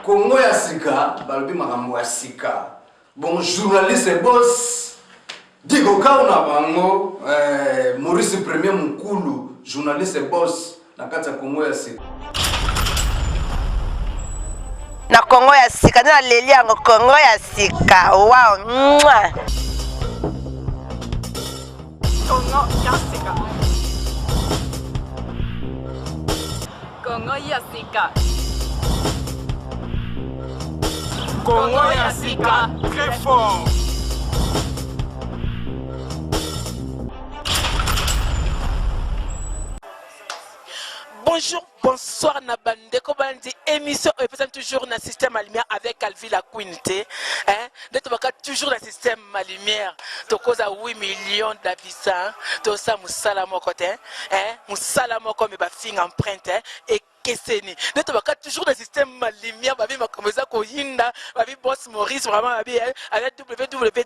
Congo ya sika balobi makambo ya sika. Bon journaliste boss Digo Kau na bango eh, Maurice Premier Mukulu journaliste boss na kati ya Congo ya sika. Na Congo ya sika nde naleli yango Congo ya sika wow mwah. Congo ya sika. Congo ya sika. Congo ya sika très fort. Bonjour, bonsoir na bandeko bandi émission oyo epesami toujours na système ya lumière avec Alvi la Queen te hein nde tobaka toujours na système ya lumière tokoza 8 millions d'habitants tosala mosala moko te hein mosala moko me bafinga empreinte hein ekeseni nde tobaka toujours na système ya lumière babi makambo eza koyinda babi boss Maurice vraiment babi hein, avec www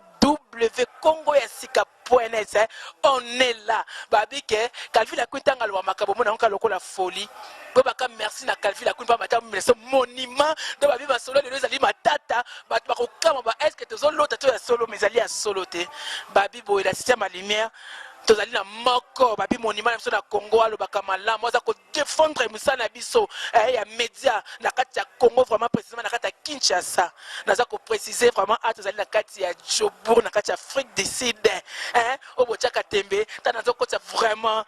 Congo ya sika point net hein. On est là babi ke Calvin la Queen tanga loba makambo mona nka lokola folie bo baka merci na Calvin la Queen pa mata meso monument do babi basolo lelo ezali matata bato bakokama ba est-ce que tozo lota to ya solo mais ezali ya solo te babi boye la système à lumière tozali na moko babi monument na biso na Congo alobaka malamu aza ko defendre mosala na biso eh, ya media na kati ya Congo vraiment précisément na kati ya Kinshasa naza ko préciser vraiment a tozali na kati ya Jobourg na kati ya Afrique du Sud eh, oyo botiaka tembe ta nazokotisa vraiment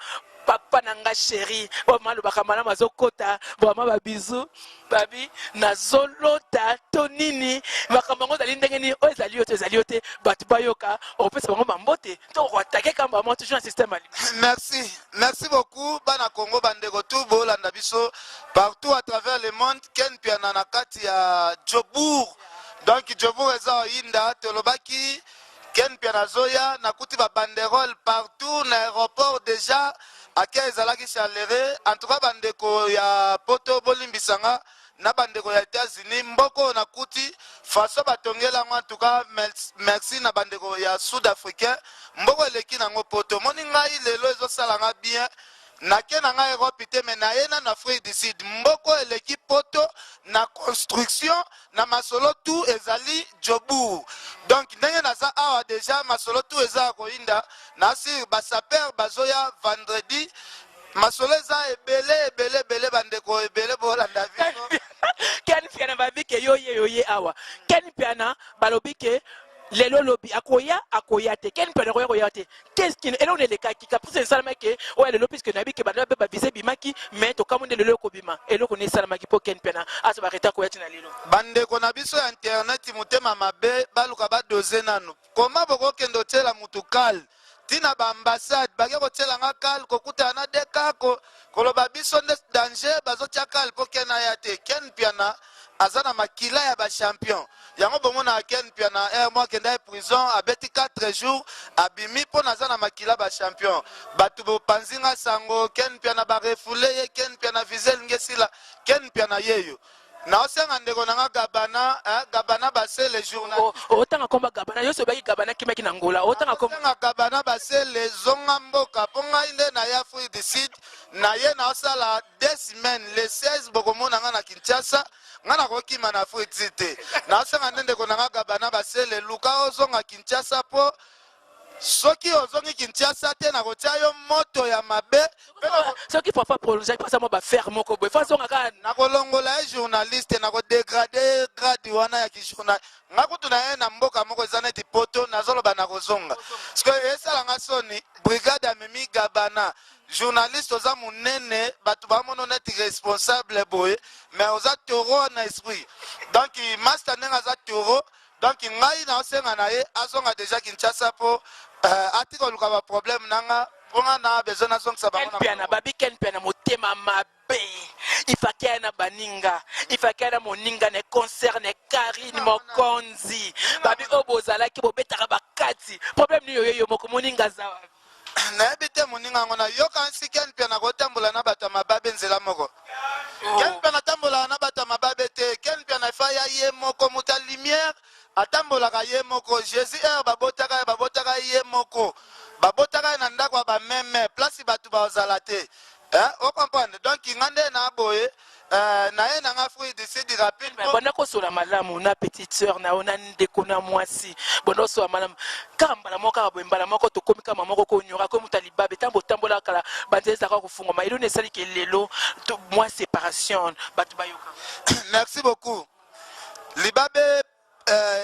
papa na nga chéri oyo mama alobaka malamu azokota vraiment babizu babi nazolota to nini makambo yango ezali ndenge nini oyo ezali yo te ezali yo te bato bayoka okopesa bango bambote to okoatake kamba moko toujours na système ali merci merci beaucoup bana congo bandeko tout bolanda biso partout à travers le monde ken piana na kati ya jobourg donc jobourg eza oyinda tolobaki ken piana azoya nakuti ba banderole partout na aéroport déjà ake ezalaki chalere en tout cas bandeko ya poto bolimbisa nga na bandeko ya Etats-Unis mboka oyo nakuti façon batongela yango en tout cas merci na bandeko ya sud africain mboka eleki nango poto omoni ngai lelo ezosala nga bien nake na ngai Europe te me naye nano Afrique du Sud mboka oyo eleki poto na construction na masolo tout ezali Jobourg donc ndenge naza awa deja masolo tout eza ya koyinda na sur basaper bazoya vendredi Masolo eza ebele ebele ebele bandeko ebele bolanda biso. Ken Mpiana babi ke yo ye yo ye awa. Ken Mpiana balobi ke lelo lobi akoya akoya te. Ken Mpiana akoya koya te. Qu'est-ce qui eloko elekaki caprice esalamaki ke oya lelo puisque nayebi ke banda ba visa ebimaki mais tokamwi nde lelo ekobima. Eloko nini esalamaki mpo Ken Mpiana aza ba retard koya ti na lelo. Bandeko na biso ya internet motema mabe baluka ba dose nanu. Comment bokokende otiela mutu kal ti na ba ambassade bake kotiela nga kal kokutana na deka ko, koloba biso nde danger bazotia kal mpo ken aya te ken mpiana aza na makila ya ba champion yango bomonaka ken mpiana heure moko akendaki prison abeti 4 jours abimi mpo naza na makila ba champion bato bopanzi nga sango ken mpiana ba refoule ye ken mpiana visa elingi esila ken mpiana yeyo Naosenga ndeko na nga Gabana, eh, Gabana Basele journaliste. Otanga komba Gabana, yo sobaki Gabana kimaki na Angola. Otanga komba. Naosenga Gabana Basele zonga mboka po ngai nde na ye Afrique du Sud, na ye naosala deux semaines, le 16 bokomona nga na Kinshasa, nga nakokima na Afrique du Sud te. Naosenga nde ndeko na nga Gabana Basele luka ozonga Kinshasa po Soki ozongi Kinshasa te nakotia yo moto ya mabe pe nako Soki papa prolongeaki pasa mwa ba fer moko boye faut azonga kaka. Nakolongola ye journaliste nako degrade ye grade wana ya ki journal nga kutu naye na mboka moko eza neti poto nazoloba nakozonga sikoyo esala nga soni brigade amemi gabana journaliste oza munene batu bamono neti responsable boye mais oza taureau na esprit donc master ndenge aza taureau Donc ngai naosenga na ye azonga dejà Kinshasa po euh, atika koluka ba problème nanga po nga na besoin nazongisa bango na Mpiana babi Ken Mpiana motema mabe ifaki aya na baninga ifaki aya na moninga ne concerne Karine Mokonzi babi oyo bozalaki bobetaka bakati problème nini oyo yo moko moninga aza wapi nayebi te moninga yango nayoka nsi Ken Mpiana kotambola na bato ya mababe nzela moko oh. Ken Mpiana atambolaka na bato ya mababe te Ken Mpiana efa ya ye moko moto ya lumière atambolaka ye moko Jésus heure babotaka ye babotaka ye moko babotaka ye na ndako ya bameme place bato bazala te eh, ocomprendre donc nga nde na boye. Euh, naye na nga fruit du sud rapide. Banda kosola malamu na petite sœur na yo na ndeko na mwasi, banda osola malamu kaka mbala moko, kaka boye mbala moko tokomi kaka moko konyora komi moto ya libabe. Ntango botambolaka kala, banzela ezalaka kofungwama. Eloni esaliki lelo mwa séparation, bato bayoka. Merci beaucoup. Libabe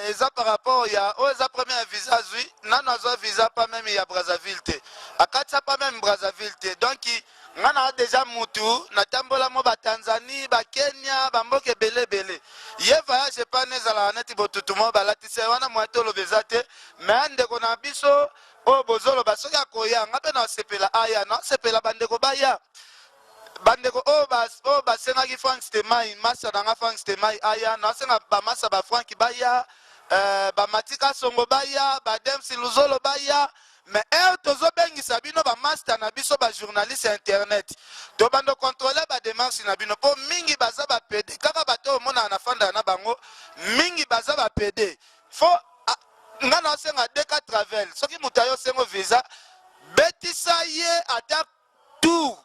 eza par rapport ya oyo eza première visa azwi. Nano azwa visa pas même ya Brazzaville te, akatisa pas même Brazzaville te. Donc nga na déjà mutu natambola mo batanzanie, bakenya, bamboka ebele ebele. Ye voyage epana ezalaka neti botutu mo balatisa wana, moya toloba eza te. Mais ndeko na biso oyo bozoloba, soki akoya, nga mpe nasepela aya, nasepela bandeko baya. Bandeko oyo oyo basengaki Frank Stemai, masa na nga Frank Stemai aya, nasenga bamasa bafrank baya, bamatika songo baya, bademsi luzolo baya. Mais heure tozobengisa bino bamaster na biso, bajournaliste ya internet, tobanda contrôle badémarche na bino, mpo mingi baza bapédé. Kaka bato oyo omonaka na fandaka na bango, mingi baza bapédé. Fo nga na osenga Deka Travel, soki moto ayo osengo visa, betisa ye ata tour,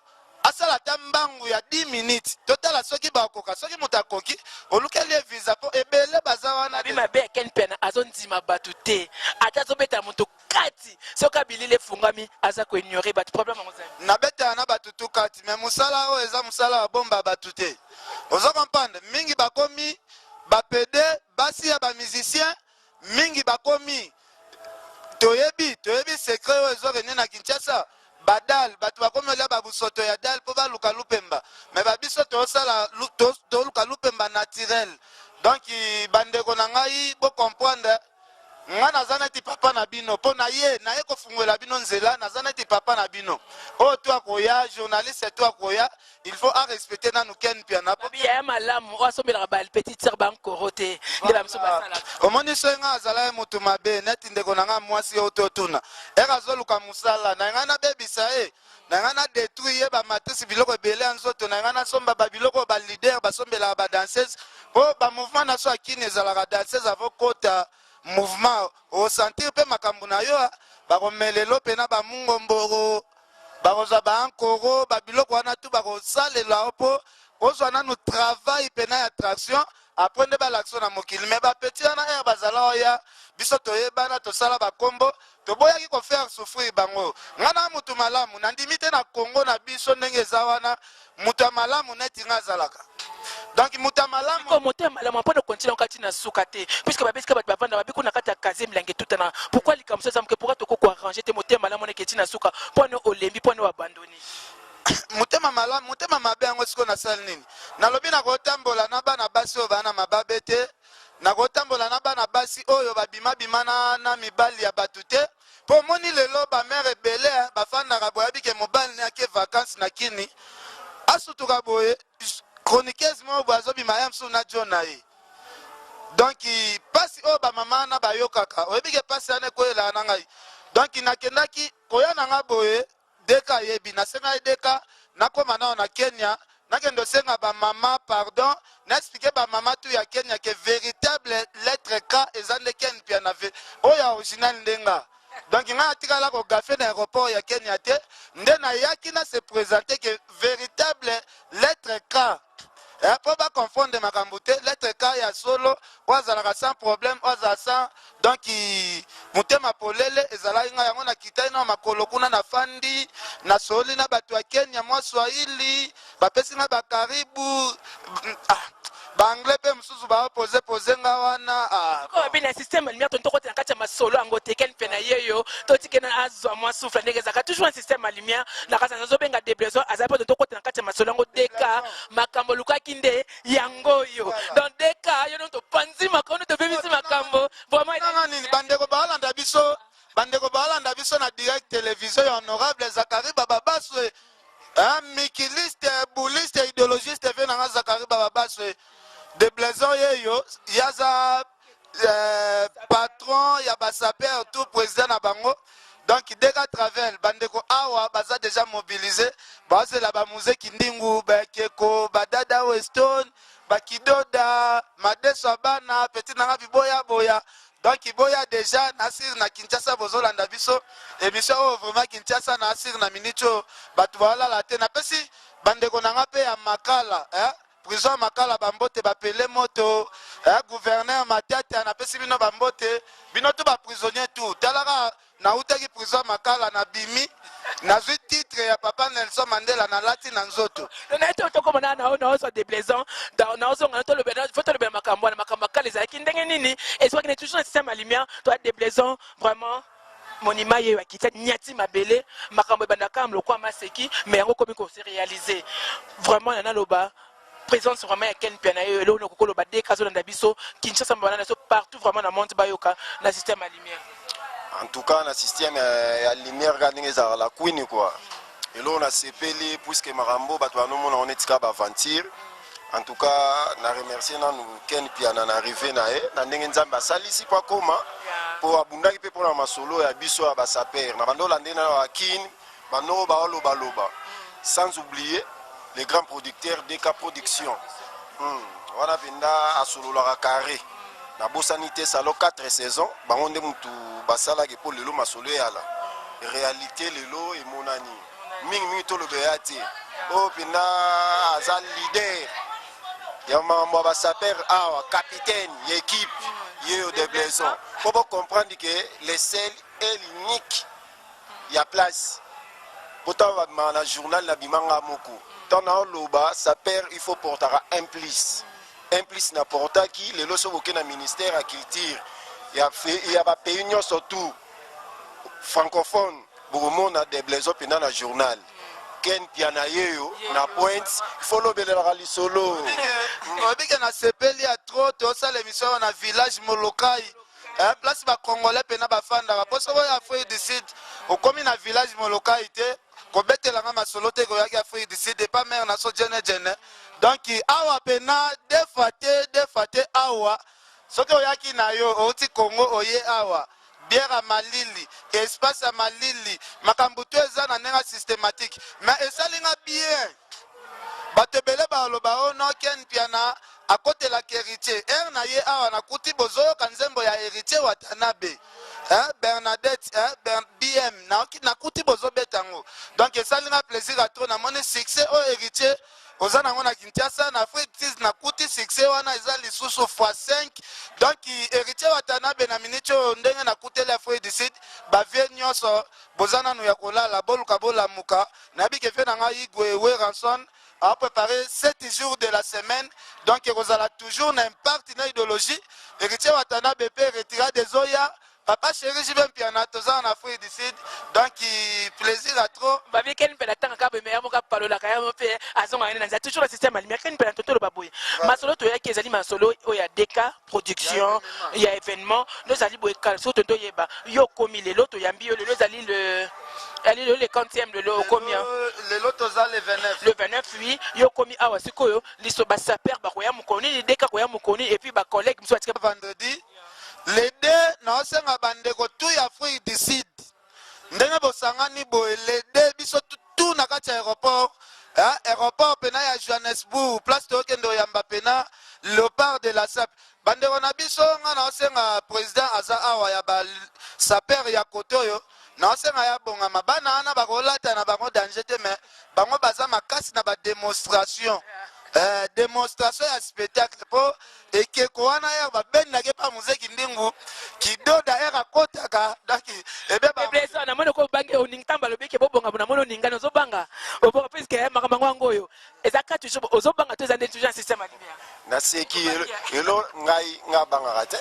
asala ata mbangu ya 10 minutes, totala soki bakoka. Soki moto akoki, olukeli ye visa, mpo ebele baza wana. Abi mabe ya Ken Piana, azondima bato te, ata azobeta moto kati, soki abilili efungwami, aza koignore bato. Problème yango zali. Nabetaka na bato tu kati, mais mosala oyo eza mosala ya bomba bato te. Ozo comprendre? Mingi bakomi bapédé, basi ya bamusicien mingi bakomi. Toyebi secret oyo ezorene na Kinshasa, badale, bato bakomi olia babusoto ya dale mpo baluka lupemba. Mais babiso tozosala, toluka lupemba naturel. Donc bandeko na ngai, bocomprendre nga, naza neti papa na bino, mpo na ye naye kofungola bino nzela. Naza neti papa na bino. Oyo to akoya, journaliste to akoya, il faut arespecte nanu Ken Piana. Yaya malamu oyo asombelaka ba petite sœur bankoro te, nde bamiso basalaka. Omoni, so nga azala ye motu mabe neti ndeko na nga mwasi oyo totuna ere azoluka mosala na ngai, nabebisa ye na ngai, na détruire ye bamatrice, biloko ebele ya nzoto na ngai, nasomba babiloko oyo baleader basombelaka badanseuse, mpo bamouvement na so akini ezalaka danseuse. Avokota mouvement, osentir mpe makambo na yo, bakomelelo mpena bamungomboro, bakozwa baankoro, babiloko wana tu bakosalela yo mpo ozwa nanu travail mpena ya attraction. Après nde balakisa na mokili. Mais bapeti wana, ere bazala oya, biso toyebana, tosala bakombo, toboyaki kofaire souffrir bango. Nga na mutu malamu, nandimi te na Kongo na biso ndenge eza wana, moto ya malamu neti nga azalaka. Donc moto ya malamu. Ko motema malamu mpona kontina kati na suka te, puisque babesika bato bavanda babi kuna kati ya kaze, milangi etutana. Pourquoi likambo so eza moke? Pourquoi toko koarrange te? Motema malamu wana eketi na suka mpona olembi, mpona oabandoni. Motema malamu, motema mabe yango sikoyo nasali nini? Nalobi nakotambola na bana basi oyo baa na mababe te, nakotambola na bana basi oyo babimabima na mibali ya bato te. Mpo omoni lelo bamare ebele bafandaka boyabi ke mobali ne ake vacance na kini, asutuka boye, chroniqueuse moko boye azobima ya mosusu na jo na ye. Donc mpasi oyo bamama wana bayokaka, oyebi ke mpasi wana ekweyelaka na ngai. Donc nakendaki koya na nga boye, Deka ayebi, nasenga ye Deka nakóma nao na Kenya, nakende osenga bamama pardon, naexplike bamama tu ya Kenya ke véritable lettre K eza nde Ken Piana, oyo ya original nde nga. Donc ngai atikala kogafe na aéroport ya Kenya te, nde nayaki na se présente ke véritable lettre K, mpo baconfondre makambo te. Lettre K ya solo, oyo azalaka sans problème, oyo azala sans, donc motema polele, ezalaki ngai. Yango nakitai na makolo kuna, nafandi, nasoli na bato ya Kenya mwa swahili, bapesi ngai bakaribu, ah, baanglais mpe mosusu baopose pose nga wana, ah. Oyo na système lumière, tonto kota na kati ya masolo yango te. Ken mpe na ye yo totike na azwa mwa souffle, ndenge ezalaka toujours na système ya lumière. Na kasi nazobenga Deblaison, azali mpo tonto kota na kati ya masolo yango. Deka, makambo olukaki nde yango oyo. Donc Deka, yo no topanzi makambo, tobebisi makambo vraiment. Nanga nini, bandeko baalanda biso, bandeko baalanda biso na direct télévision ya honorable Zakari Bababaswe, mikiliste, bouliste, idéologiste, ve nanga Zakari Bababaswe de Blaison, yeyo yaza patron ya basaper, tout président na bango. Donc Deka Travel, bandeko awa baza déjà mobilisé, bazela bamuzeki ndingu, bakeko, badada Weston, bakidoda madeso ya bana petit nanga biboya boya. Donc boya déjà na sire na Kinshasa, bozolanda biso émission oyo vraiment Kinshasa na sire na minute oyo bato balala te. Napesi bandeko na nga mpe ya Makala, eh? Prison ya Makala bambote, bapele moto eh, gouverneur Matata napesi bino bambote, bino tout ba prisonnier tout. Talaka nautaki prison ya Makala nabimi, nazwi titre ya papa Nelson Mandela nalati na nzoto. Na to tokoma na na na ozwa déblaison na ozonga na tolobela, faut tolobela makambo wana, makambo makala ezalaki ndenge nini, ezwaki na toujours na système ya lumière to déblaison. Vraiment monima ye akita nyati mabele, makambo ebandaka lokwa maseki, mais yango komi ko se réaliser vraiment. Na naloba présence vraiment ya Ken Mpiana ye eloko na kokoloba deka azolanda biso Kinshasa, mbana na biso partout vraiment na monde, bayoka na système ya lumière. En tout cas na système ya lumière kaka ndenge ezalaka la queen quoi. Eloko nasepeli, puisque makambo bato banomona wana etika baaventure. En tout cas na remercier nanu Ken Piana na arrivé na ye, na ndenge Nzambe asalisi mpo akoma, mpo abundaki mpe mpona masolo ya biso ya basaper na bando olande na bakine bando baolobaloba, sans oublier le grand producteur DK Production. Wana mpenza asololaka carré, nabosani te salo 4 saison bango nde mutu basalaki mpo lelo masolo eyala réalité. Lelo emonani mingimingi, toloba ya te, oyo mpenza aza leader ya makambo ya basaper awa, capitaine ya équipe ye oyo de Blaison, mpo bocomprendre ke le seul et l'unique ya place, po ntango babimaka na journal nabimanga moko, ntango naoloba saper il faut portaka un plus, un plus na portaki. Lelo soki oke na ministère ya culture ya bapays nyonso tout francophone, bokomona de Blaison mpenza na journal. Ken Piana yeyo na pointe, il faut lobelelaka lisolo. Obike nasepeli ya trop, tosala émission oyo na village Molokai, eh, place bacongolais mpena bafandaka, mpo soki oyo Afrique du Sud okomi na village Molokai te, kobetelanga masolo te koyaki Afrique du Sud epa mare na so jene jene. Donc awa pena deux fois te, deux fois te. Awa soki oyaki na yo outi Congo, oye awa, bière ya malili, espace ya malili, makambo to eza na ndenge systématique. Mais esalinga bien, bato ebele baloba o no Ken Piana akotelaka Héritier ere na ye. Awa nakuti bozoyoka nzembo ya Héritier Watanabe, eh, Bernadette, eh, BM, nakuti bozobeta yango. Donc esalinga plaisir ya trop, namoni succès oyo Héritier oza nango na Kinshasa, na Afrique tis nakuti succès wana eza lisusu fois 5. Donc Héritier Watanabe, na miniti oyo ndenge nakuteli Afrique du Sud, bavieux nyonso boza nanu ya kolala, boluka bolamuka. Nayebi ke vieux na ngai Igwe Werrason apréparé 7 jours de la semaine, donc ekozala toujours na impact na idéologie. Héritier Watanabe mpe retirade ezoya, papa chéri JB Mpiana, toza na Afrique du Sud, donc plaisir à trop. Babi Ken mpe natanga kaka boye, moko apalolaka yango mpe azongaka nde na nzela, toujours na système alimi. Ken mpe na totoloba boye, masolo toyaki ezali masolo oyo ya DK Production ya événement nde ezali boye. Kala soki tonto oyeba yo okomi lelo, toyambi yo lelo, ezali le ali lelo le quantième, lelo okomi? Lelo toza le 29. Le 29, oui. Yo okomi awa sikoyo, liso basaper bakoya mokolo nini, DK koya mokolo nini, et puis bacollègue mosusu batika? Vendredi le 2, naosenga bandeko tu ya Afrique du Sud, ndenge bosangani boye le 2, biso tu na kati ya aéroport, aéroport pena ya Johannesburg, place toyokende oyamba pena Léopard de la Sape, bandeko na biso. Nga naosenga président aza awa ya basaper ya kote oyo, naosenga ya bongama bana wana bakolata na bango danger te, mais bango baza makasi na badémonstration, démonstration ya spectacle, mpo ekeko wana ere babendaki epa muzeki ndingu kidoda ere akotaka, donc ebe. Eblesa namoni ko bange oningi, ntango balobi ke bobonga, namoni oningani, ozobanga obonga, puisque makambo yango yango oyo eza ka toujours ozobanga to eza nde toujours système ya lumière. Naseki elo ngai, ngai abangaka te,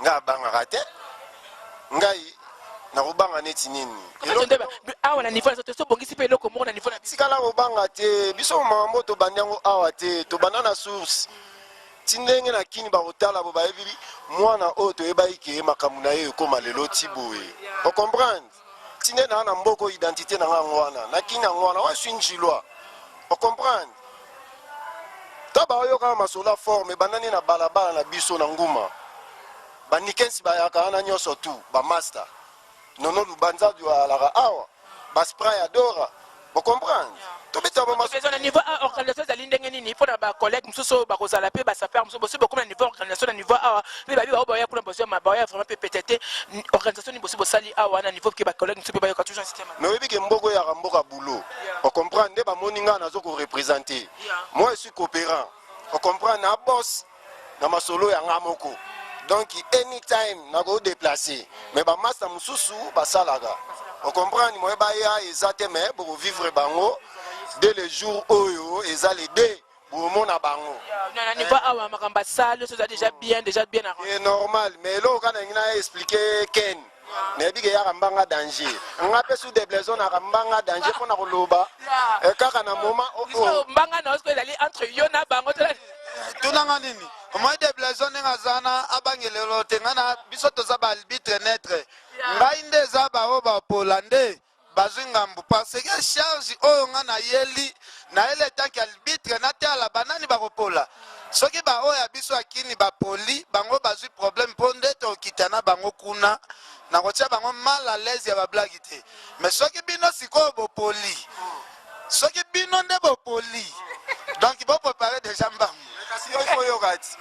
ngai abangaka te, ngai nakobanga neti nini? Awa na niveau na so tobongisi mpe eloko moko na niveau na biso. Tikala kobanga te, biso makambo tobandi yango awa te, tobanda na source ti ndenge na kini bakotala bo bayebi mwana oyo toyebaki ke makambo na ye ekóma lelo ti boye, ocomprendre? Ti nde naa na mboka oyo, identité na nga yango wana, na kini yango wana, wa suis njilwa, ocomprendre? Ta baoyokaka masolo ya forme ebandani na balabala na biso na nguma, banikensi bayaka wana nyonso tu, bamaster nono lubanza alaka awa, baspray ya dora, bocomprendre? Tobeta. Na niveau organisation ezali ndenge nini? mpona bacollègue mosusu oyo bakozala mpe basapeur mosusu bosi bokomi na niveau organisation na niveau awa mpe babi baoyo baya kuna bozwa baya vraiment mpe pete te. Organisation nini bosi bosali awa na niveau ke bacollègue mosusu mpe bayoka toujours système? Mais oyebi ke mboka oyaka mboka boulot, ocomprendre nde bamoni ngai nazo koreprésente. Moi, je suis coopérant, ocomprendre, na boss na masolo ya nga moko. Donc anytime nakodéplace, mais bamasta mosusu basalaka, ocomprendre, moye baya eza te, mais bokovivre bango dès le jour oyo eza le deux, bomona bango. Na niveau awa, makambo asali nyonso eza déjà bien, déjà bien arrangé. E normal, mais eloko kaka nalingi na explique Ken, nayebi ke yaka mbanga danger, nga mpe su deblaison naka mbanga danger mpona koloba kaka na moment Biso mbanga na osiko ezali entre yo na bango. Tunanga nini omoi de blaison ndenge aza na abangelelo te. Ngai na biso toza baarbitre neutre. Ngai nde eza baoyo bapola nde bazwi ngambu, parce que charge oyo ngai nayeli, nayeli etanke arbitre, natala banani bakopola. Soki baoyo ya biso akini bapoli, bango bazwi problème, mpo nde tokita na bango kuna, nakotia bango mal à l'aise ya bablague te. Mais soki bino sikoyo bopoli, soki bino nde bopoli, donc boprépare déjà mbangu. Kasi yo ifo oyoka ti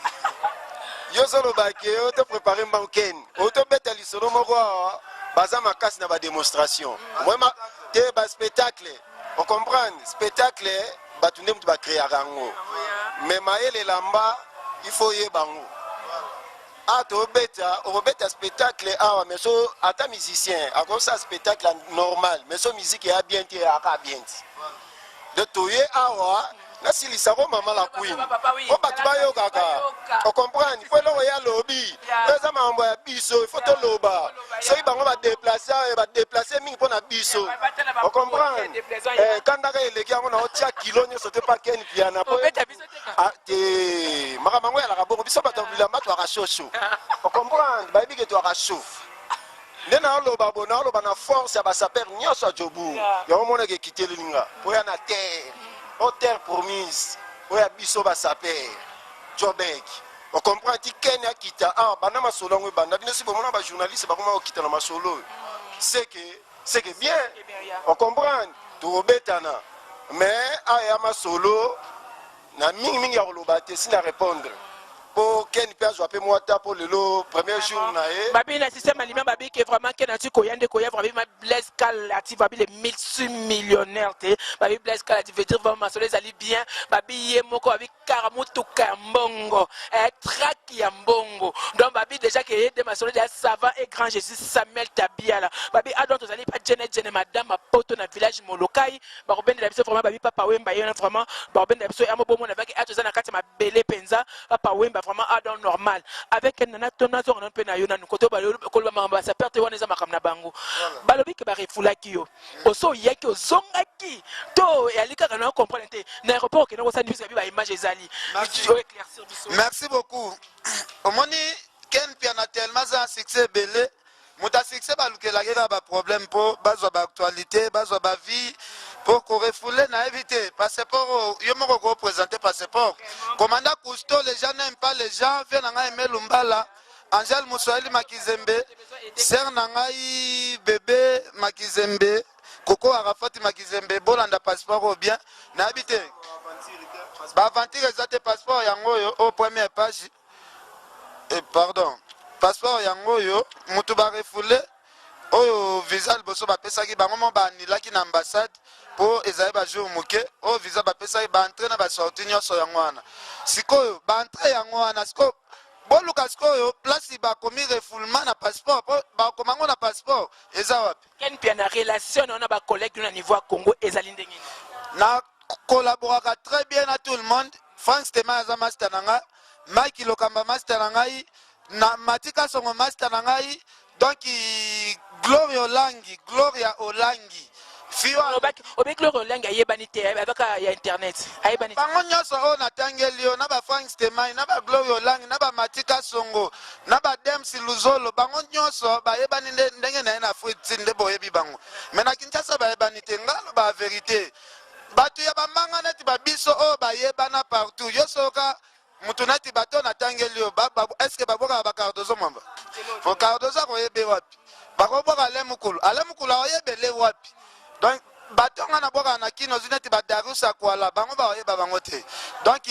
yo ozoloba ke yo toprépare mbangu. Ken, oyo tobeta lisolo moko awa, baza makasi na badémonstration moyema te, baspectacle, ocomprendre. Spectacle, bato nde moto bacréaka yango, mais mayele elamba, il faut oyeba yango. A tobeta, okobeta spectacle awa, mais so ata musicien akosala spectacle normal, mais so musique eya bien te, eyaka bien te. De toye awa, nasilisako mama la queen po bato bayokaka, ocomprendre, po eloko ya lobi oyo eza makambo ya biso, ifo toloba. Soki bango badéplace awa, badéplace mingi mpo na biso, ocomprendre. Kandaka eleki yango na otia kilo nyonso te pa Ken Piana po Obeta biso te. Ah, te, makambo yango eyalaka bongo. Biso bato ya bilamba twaka shosho, ocomprendre, bayebi ke twaka chaud. Nde naoloba bo, naoloba na force ya basapeur nyonso ya Jobourg. Yango monaka ekiteli nga po ya na terre o terre promise oyo ya biso basapeur Jobek, ocomprendre. Ti Ken akita awa, banda masolo yango ebanda, bino si bomona bajournaliste bakoma kokita na masolo oyo, c'est que bien, ocomprendre, tokobetana. Mais awa ya masolo na mingimingi ya koloba te, si na répondre mpo Ken mpe azwa mpe mwa ta, mpo lelo premier jour na ye. Babi na système aliment, babi ke vraiment ke nati koya nde koya vraiment ma Blaise Kalati, babi le multimillionnaire te. Babi Blaise Kalati veut dire vraiment masolo ezali bien. Babi ye moko, babi kara motuka ya mbongo, track ya mbongo. Donc babi déjà ke ye de masolo ya savant et grand Jésus Samuel Tabiala. Babi adon tozali pa jene jene madame Poto na village Molokai, bakobendela biso vraiment. Babi Papa Wemba ye wana vraiment, bakobendela biso yango bomona avec ato eza na kati ya mabele mpenza. Papa Wemba vraiment adon normal avec nana to nazonga nano mpe na yo nanu koto koloba makambo basapeur te. Wana eza makambo na bango. Balobi ke barefulaki yo, oso oyaki, ozongaki to eyali kaka na comprendre te na aéroport okende kosala biso. Babi baimage ezali éclaircir biso. Merci beaucoup. Omoni Ken Piana, tellement aza na succès ebele, moto ya succès balukelaki kaka baproblème mpo bazwa baactualité, bazwa bavie mpo korefouler. Nayebi te passeport oyo yo moko koprésente passeport. Commanda Cousteau, les gens n'aiment pas les gens. Vie na ngai Aime Lumbala, Angèle Moswahili Makizembe, sœur na ngai bébé Makizembe, Koko Arafati Makizembe, bolanda passeport oyo bien. Nayebi te, baaventure eza te. Passeport yango oyo, oyo première page, pardon, passeport yango oyo motu barefouler oyo. Visa liboso bapesaki bango mo, baanilaki na ambassade mpo ezali bajour moke. Oyo visa bapesaki, baentrée na basortie nyonso yango wana. Sikoyo baentrée yango wana, sikoyo boluka sikoyo place bakomi refoulement na passeport, mpo bakoma yango na passeport eza wapi? Ken Pia, na relation na yo na bacollègue na niveau ya Congo ezali ndenge nini? Na collaboraka très bien na tout le monde. Frank Tema aza master na ngai, Mike Lokamba master na ngai, na Matika Songo master na ngai. Donc Gloria Olangi, Gloria Olangi fio. Obi Gloria Olangi ayebani te, abaka ya internet, ayebani te. Bango nyonso oyo natangeli yo, na baFrank Stemai, na baGloria Olangi, na baMatika Songo, na baDems Luzolo, bango nyonso bayebani nde ndenge na ye na Afrique ti nde boyebi bango, mais na Kinshasa bayebani te. Nga loba vérité, bato ya bamanga neti babiso oyo bayebana partout, yo soka mutu neti bato natangeli yo, est-ce babwakaka bacardozo mwamba? Po Cardozo akoyebe wapi? Bakobwaka Ale Mukulu, Ale Mukulu akoyebele wapi? Donc Bato nga nabwakaka na Kin ozwi neti ba Darius Akwala bango bakoyeba bango te. Donc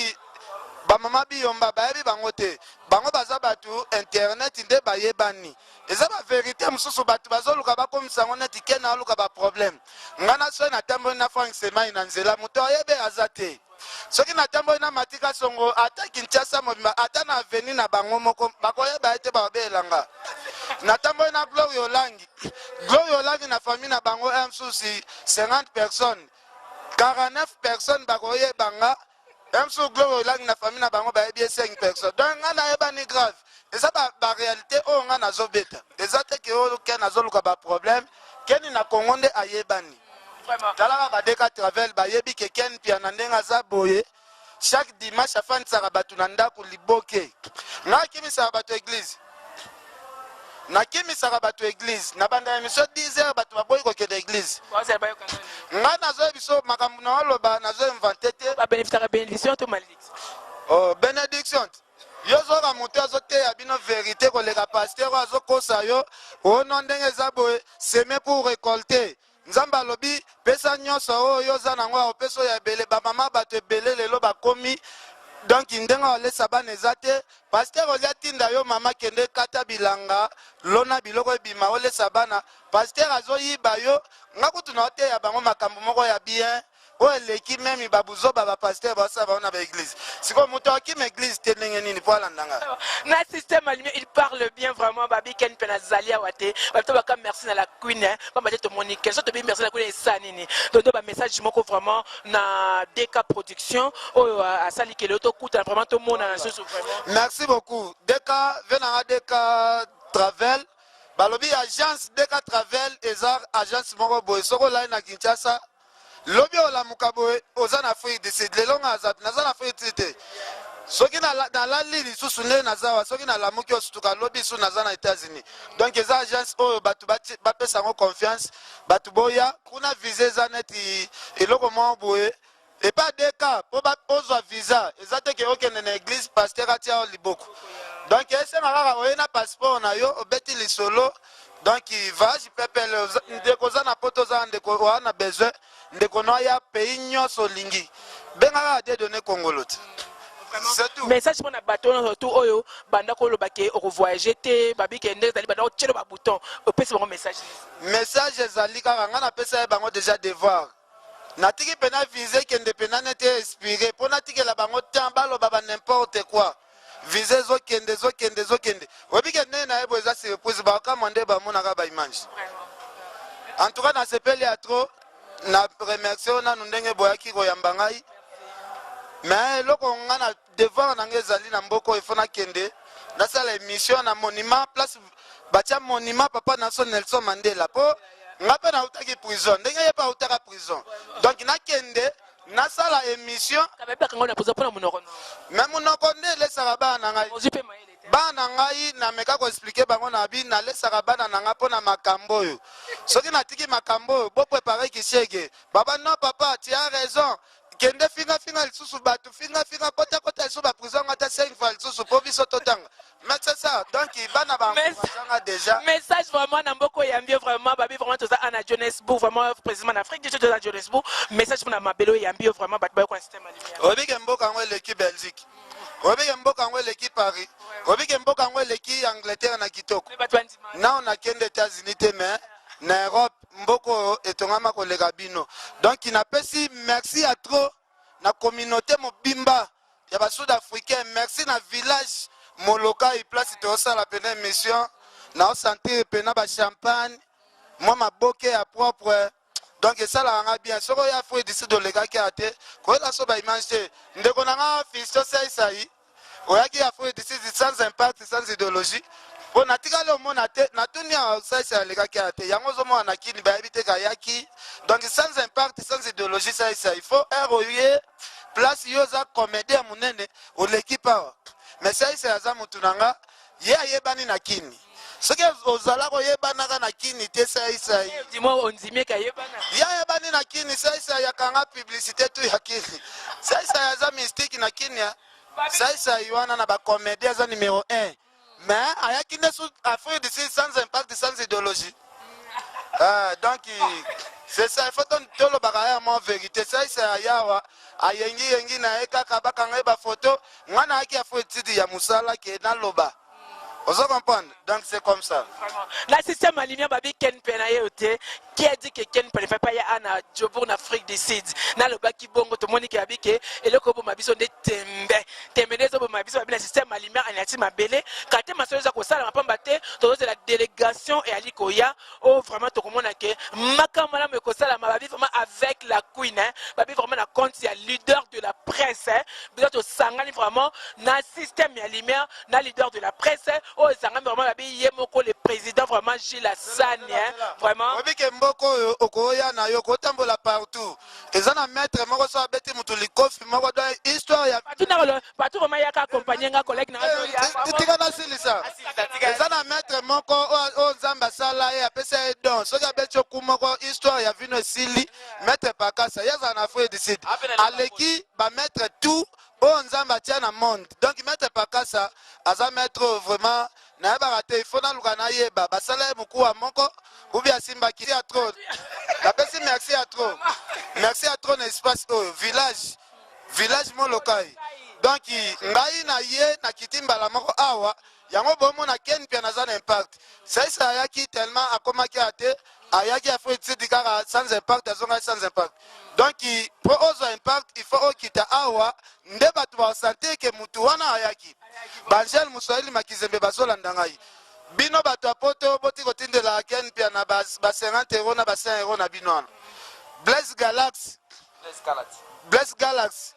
ba mama Biyomba bayebi bango te. Bango baza batu internet nde bayebani. Eza ba verite mosusu bato bazoluka bakomisa yango neti Ken aluka ba problème. Nga na soki natamboli na Frank Semai na nzela moto ayebe aza te. Soki natamboli na Mati Kasongo ata Kinshasa mobimba ata na avenue na bango moko bakoyeba ye te bakobela nga. Natamboli na Gloria Olangi. Gloria Olangi na famille na bango un mosusu 50 personnes 49 personnes bakoyeba nga. Un mosusu Gloria Olangi na famille na bango bayebi ye 5 personnes. Donc nga nayebani grave. Eza ba, ba réalité oyo nga nazobeta. Eza te ke oyo Ken azoluka ba problème. Ken na Congo nde ayebani. Talaka ba Deka Travel bayebi ke Ken Mpiana ndenge aza boye chaque dimanche afandisaka bato na ndako liboke. Nga akimisaka bato eglise. Nakimisaka bato eglise. Na banda emission 10 heures bato baboyi kokende eglise. Nga nazoyebi biso makambo na oloba nazo invente te. Ba bénéficiaka bénédiction to malédiction? Oh, bénédiction. Yo zoka moto azoteya bino verite koleka pasteur oyo azokosa yo ono ndenge eza boye semer pour récolter. Nzambe alobi pesa nyonso oyo yo oza nango akopesa oyo ya ebele. Bamama bato ebele lelo bakomi donc ndenge alesa bana eza te. Pasteur olia tinda yo mama kende kata bilanga lona biloko ebima olesa bana. Pasteur azoyiba yo. Nga kutu na oteya bango makambo moko ya bien oyo eleki meme ba buzoba ba pasteur basala bango na ba eglise. Sikoyo moto akima eglise te ndenge nini po alanda nga? Na système alumé, il parle bien vraiment. Babi Ken pe na zali awa te. Bato baka merci na la queen hein. Pamba te tomoni Ken. So tobi merci na queen esa nini. Donc ba message moko vraiment na DK production oyo asali kele to kuta vraiment to mona na susu vraiment. Merci beaucoup. DK vena nga DK Travel. Balobi agence DK Travel eza agence moko boye soko olali na Kinshasa lobi olamuka boye oza na Afrique du Sud. Lelo nga naza naza na Afrique du Sud te. Soki nalali lisusu nde naza wa soki nalamuki osutuka lobi lisusu naza na États-Unis. Donc eza agence oyo bato bapesa yango confiance, bato boya kuna visa eza neti eloko moko boye epa DK po ozwa visa eza te ke okende na église pasteur atia yo liboko. Donc esenga kaka oye na passeport na yo obeti lisolo. Donc voyage pepele ndeko oza na poto oza ndeko oza na besoin ndeko no aya pays nyonso olingi benga kaka Dieudonné Kongolo te. C'est tout. Message pona bato nyonso tout oyo banda koloba ke okovoyage te babi ke ndenge ezali banda kotiela ba bouton opesi bango message nini? Message ezali kaka nga napesa ye bango déjà devoir. Natiki pena visa ekende pena neti expire po natikela bango temps baloba ba n'importe quoi. Visa ezokende ezokende ezokende. Oyebi ke ndenge na ye boye eza surprise bakamwa nde bamonaka ba image. En tout cas nasepeli ya trop na remercier yo nanu ndenge boyaki koyamba ngai. Mais eloko nga na devoir na ngai ezali na mboka oyo il faut nakende nasala émission na monument place batia monument papa na biso Nelson Mandela po nga mpe nautaki prison ndenge ye mpe autaka prison donc nakende nasala émission Kabebaka ngo na prison mpona monoko no. Mais monoko nde elesaka bana na ngai. Ozwi mpe mayele te. Bana na ngai nameka koexplike bango na bi nalesaka bana na ngai mpo na makambo oyo soki natiki makambo oyo boprepare kishege baba non papa tu as raison kende finga finga lisusu bato finga finga kota kota lisusu ba prison ngo ata 5 fois lisusu mpo biso totanga mais c'est ça donc bana bango déjà message vraiment na mboko oyambi yo vraiment babi vraiment toza ana Johannesburg vraiment précisément na Afrique du Sud toza na Johannesburg message mpona mabele oyambi yo vraiment bato bayoka na système ya lumière oyebi ke mboka yango eleki Belgique oyebi ke mboka yango eleki Paris oyebi ke mboka yango eleki Angleterre na kitoko Mais bato bandima nao nakende États-Unis te mais na Europe mboka oyo etongama koleka bino donc napesi merci ya trop na communauté mobimba ya ba sud africain merci na village Molokai place tozosala pena émission naosentir pena ba champagne mwa maboke ya propre donc esalaka nga bien soki oya Afrique du Sud olekaki ya te koyela so ba image te ndeko na nga Fiston Saisai oyaki Afrique du Sud sans impact sans idéologie mpo natikali omona te natuni ya Saisai alekaki ya te yango ozomona na kini bayebi te kayaki donc sans impact sans idéologie Saisai il faut heure oye place yo oza comédien ya monene oleki pawa mais Saisai aza motu na nga ye ayebani na kini soki ozala koyebanaka na kini te Saisai dis-moi ondimi eke ayebana ye ayebani na kini Saisai akanga publicité tu ya kini Saisai aza mystique na kini ya Saisai wana na bacomédien aza numéro 1 mais ayaki nde su Afrique du Sud sans impact sans idéologie. Donc C'est ça, il faut tolobaka ya mwa vérité. Saisa ya yawa ayengi yengi na ye kaka bakanga ye bafoto. Nga nayaki ya fo etidi ya mosala ke naloba. Ozo comprendre? Donc c'est comme ça. Vraiment. Na système ya lumière babi Ken Mpe na ye te. Qui a dit que Ken Mpe ne fait pas ya ana Joburg na Afrique du Sud? Nalobaki bongo tomoni ke babi ke eloko oboma biso nde tembe. Tembe nde ezoboma biso babi na système ya lumière anyati mabele. Kate masolo eza kosalama pamba te tozozela délégation eyali koya oyo vraiment tokomona ke makambo malamu ekosalama babi vraiment avec la queen, hein. Babi vraiment na compte ya leader de la presse, hein. Biso tosangani vraiment na système ya lumière na leader de la presse oyo esangami vraiment babi ye moko le président vraiment Gilles Assani, hein. Vraiment. Oyebi ke mboka oyo okoya na yo kotambola partout, eza na maître moko so abeti motu likofi moko, donc histoire ya Bato na bato vraiment yaka accompagner nga collègue na nga. Tika nasilisa. Eza na maître moko oyo Nzambe asala ye, apesa ye don, soki abeti oku moko, histoire ya vino esili. Maître Pakasa, ye azala na Afrique du Sud, aleki bamaître tout oyo Nzambe atia na monde. Donc maître Pakasa aza maître oyo vraiment nayebaka te, il faut naluka nayeba basala ye mokuwa moko ubi asimbaki ya trop. Napesi merci ya trop, merci ya trop na espace oyo, village Molokai. Donc ngai na ye nakiti mbala moko awa, yango bomona Ken Mpe naza na impact. Saisa ayaki tellement akomaki ya te, ayaki Afrique du Sud kaka sans impact, azongaki sans impact. Donc mpo ozwa impact, il faut okita awa nde bato basentir ke mutu wana ayaki. Bangele Moswahili Makizembe bazolanda ngai, bino bato ya poto boti kotindela Ken Mpia na ba 50 euro na ba 100 euro na bino wana. Blaise Galaxy, Blaise Galaxy,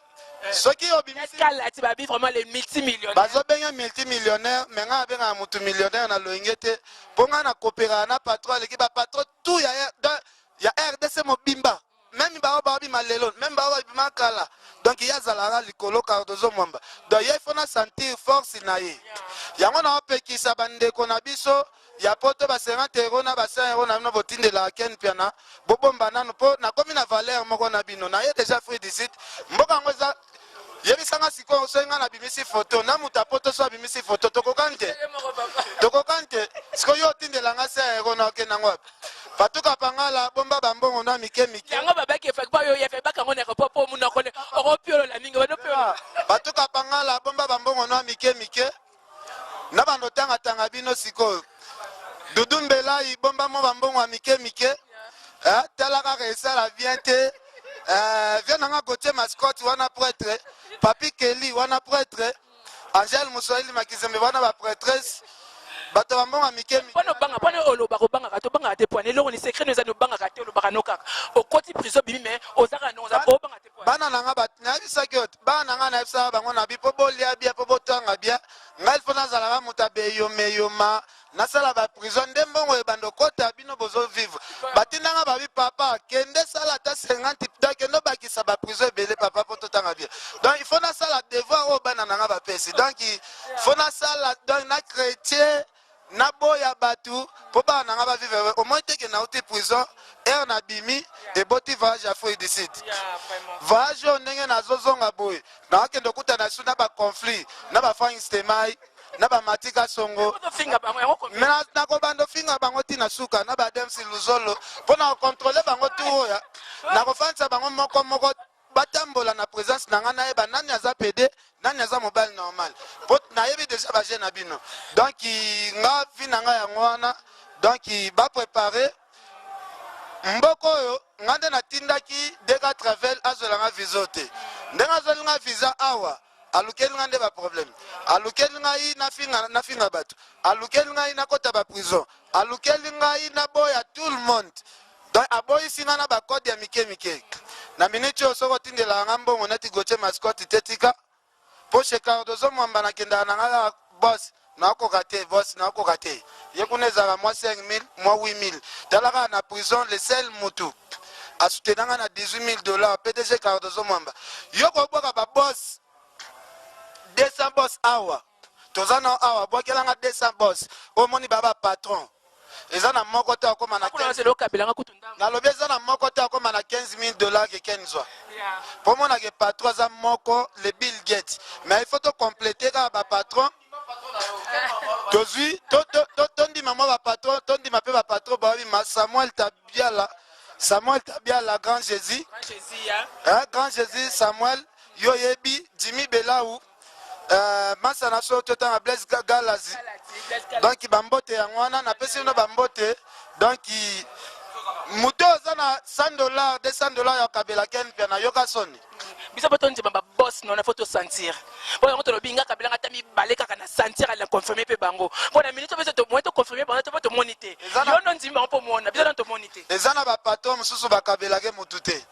soki obimisi Kalati babi vraiment les multimillionnaires. Bazobenga multimillionnaire, me ngai abengaka motu millionnaire na loyenge te, mpo ngai nakopekaka na patron aleki bapatron tout ya RDC mobimba, même bao babima lelo, même bao babima kala. Donc ye azalaka likolo, Cardozo Mwamba. Donc ye faut na sentir force na ye. Yango na opekisa bandeko na biso ya poto, ba 50 euro na ba 100 euro na bino botindelaka Ken Mpiana, bobomba nanu, mpo nakomi na valeur moko na bino na ye déjà. Afrique du Sud, mboka yango eza yebisanga sikoyo, soki ngai nabimisi foto na moto apoto, so abimisi foto, tokokani te, tokokani te. Sikoyo yo otindelanga 100 euro na okende yango wapi? Patuka pangala, bomba bambongo na mike mike. Yango babaki efaki pa yo yefe bakango na aéroport mpo monoko ne okopiolola mingi banopiola. Batuka pangala, bomba bambongo na mike mike na bando tangatanga bino. Sikoyo Dudu Mbelai, bomba mo bambongo ya mike mike. Eh, tala kaka esala bien te. Eh, vie nanga Gautier Mascotte wana prêtre, Papi Keli wana prêtre, Angele Moswahili Makizembe wana baprêtresse, bato bambongo ya mike mike. Mpona obanga, mpona olobaka, obangaka te, obangaka te poane eloko ni secret no eza ni obangaka te, olobaka no kaka okoti prison bimi, mais ozaka ndongo oza obanga te poane. Bana na nga nayebisaki yo te, bana na nga nayebisaka bango na bi mpo bolia bien, mpo botanga bien. Ngai mpo nazalaka moto abeyomeyoma, nasala baprison nde mbongo ebanda okota, bino bozovivre. Batindanga babi: "Papa, kende sala ata 50, donc kende obakisa baprison ebele, papa, mpo totanga bien." Donc il faut nasala devoir oyo bana na nga bapesi. Donc il faut nasala, donc na chrétien naboya bato mpo bana na nga bavivre au moins teke. Nauti prison, aire nabimi, eboti voyage Afrique du Sud. Voyage oyo ndenge nazozonga boye, nakokende okutana su na baconflit na baFrank Stemai na bamatika songo. Ofinga bango yango. Me nakobanda ofinga bango ntina suka na bademsi luzolo mpo na kocontrôler bango tu oyo nakofandisa bango moko moko, batambola na présence na ngai, nayeba nani aza pédé, nani aza mobali normal, mpo nayebi déjà baje na bino. Donc nga vi na ngai yango wana. Donc baprépare mboka oyo nga nde natindaki Deka Travel azwelanga visa te. Ndenge azwelinga visa awa, alukeli ngai nde baproblème, alukeli ngai nafinga, nafinga bato, alukeli ngai nakota baprison, alukeli ngai naboya tout le monde. Donc aboyisi ngai na bacode ya mike mike. Na miniti oyo, soki otindelaka nga mbongo neti Gautier Mascotte te, tika, mpo chez Cardozo Mwamba nakendaka na ngai kaka: "Boss, nakoka te, boss, nakoka te." Ye kuna ezalaka mwa 5000, mwa 8000. Tala kaka na prison, le seul mutu asoutenanga na 18 000 dollars, PDG Cardozo Mwamba. Yo kobwaka baboss 200 boss awa, toza na awa, bwakelanga 200 boss omoni ba bapatron, eza na moko te akóma na kuna nzela okabelanga kutu ndambo. Nalobi eza na moko te akóma na 15 000 dollars keke nzwa, mpo monake patron aza moko, le Bill Gates. Mais il faut tocompléter kaka bapatron tozwi, tondima mwa bapatron, tondima mpe bapatron babima Samuel Tabiala. Samuel Tabiala grand Jésus. Grand Jésus, hein? Hein, grand Jésus Samuel yo oyebi Jimmy Belau euh, masa na so totanga Blaise Galazi. Donc bambote yango wana napesi bino bambote donc moto oza na 100 dollars 200 dollars ya kabela ken mpe nayoka soni biso mpo tondima baboss nona fo tosentir mpo yango tolobi nga kabila nga ata mibale kaka na sentir ala confirme mpe bango mpo na minute biso tomoye toconfirme bango to mpo tomoni te yo ndo ndimi bango mpo mona biso nano tomoni te eza na bapatron mosusu bakabelake motu te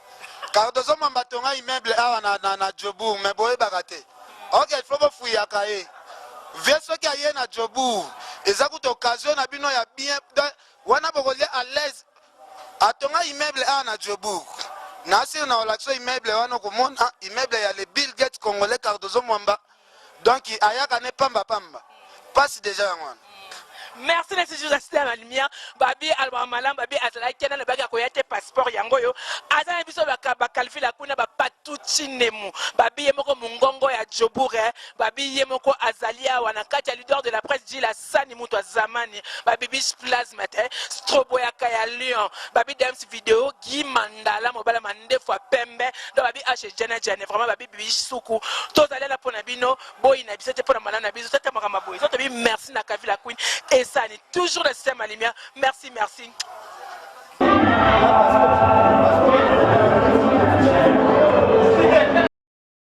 cardozo mwamba tonga immeuble awa na, na, na jobourg me boyebaka te ok il faut bofuyaka ye vie soki aye na jobourg eza kuta occasion na bino ya bien wana bokolia à l'aise atonga immeuble awa na jobourg na asiri na olakisa immeuble wana okomona immeuble ya le bill gate congolais cardozo mwamba donc ayaka ne pamba pamba pasi deja yango wana merci na toujours assisté na lumière babi alobaka malamu babi azalaki nano baki akoya te passeport yango oyo aza na biso bakalifila kuna bapatuchinemu babi ye moko mongongo ya jobure babi ye moko azali awa na kati ya leader de la presse jila sani moto ya zamani babibish plasma te stroboyaka ya lion babi dems video gi mandala mobala mandefu ya pembe donc babi h jene jene vraiment babi bibish suku tozali ala mpo na bino boyina biso te mpo na malamu na biso tata makambo boye so tobi merci na kavila queen esani toujours na système ya lumière merci merci.